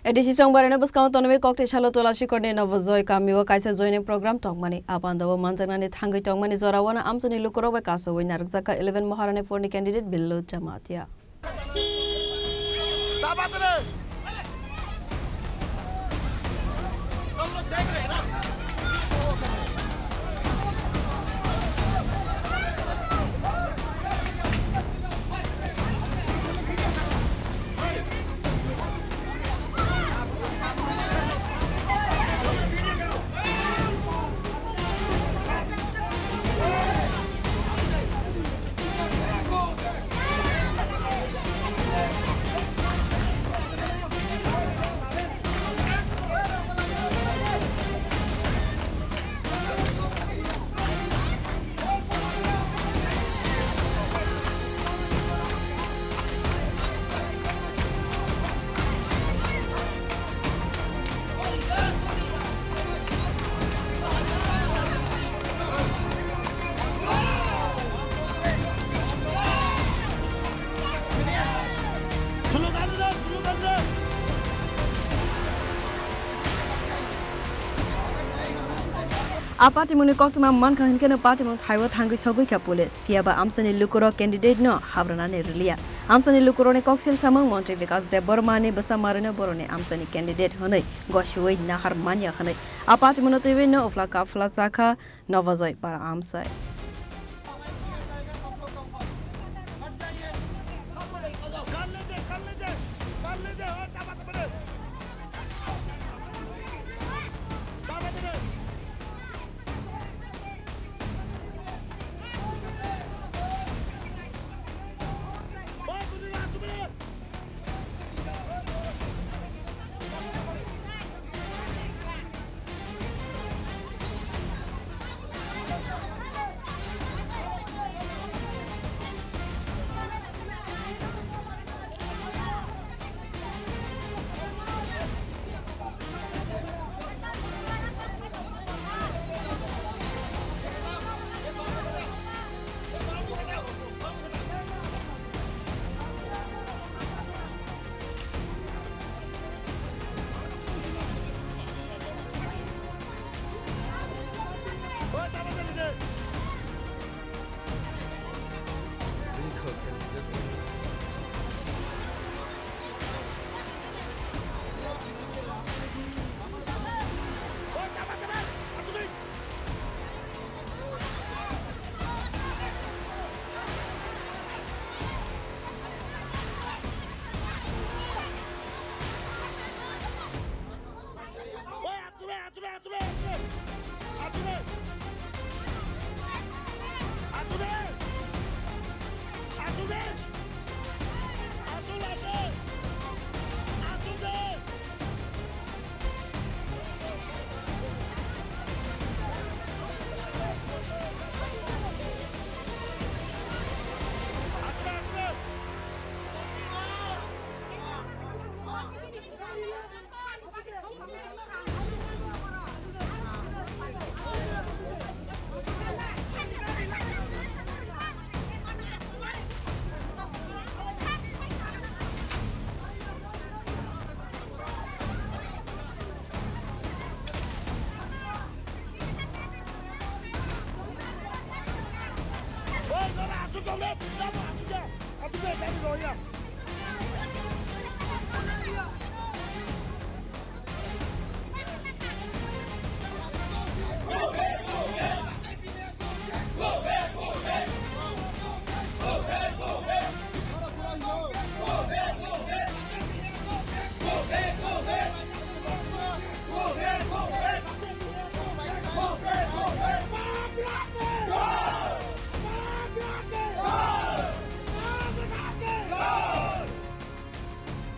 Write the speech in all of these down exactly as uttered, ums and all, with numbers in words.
A D C chongbarino bwskango tonwi kokthai salo Tulasikorni Novojoy kamio kaisa joining program tongmani. A pandao manjaknani thangwi tongmani jorao amchaini lukurok bai kasowi narwkjakha eleven Maharani four ni candidate Billu Jamatia. A patimungni koktwma mankha hinkhe no patimung thaibo thangwi sogwi kha police, phiyaba amchaini lukurok candidate no habranani rwliya. Amchaini lukurokni koksil samung Montri Bikas Debbarmani bwsa Marino boroni amchaini candidate hwnwi gosiwi nahar manya hwnwi. A patimungno twiwi no uphla kaphla chakha Novojoy para amchai.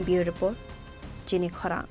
Bureau Report, Chini Khorang.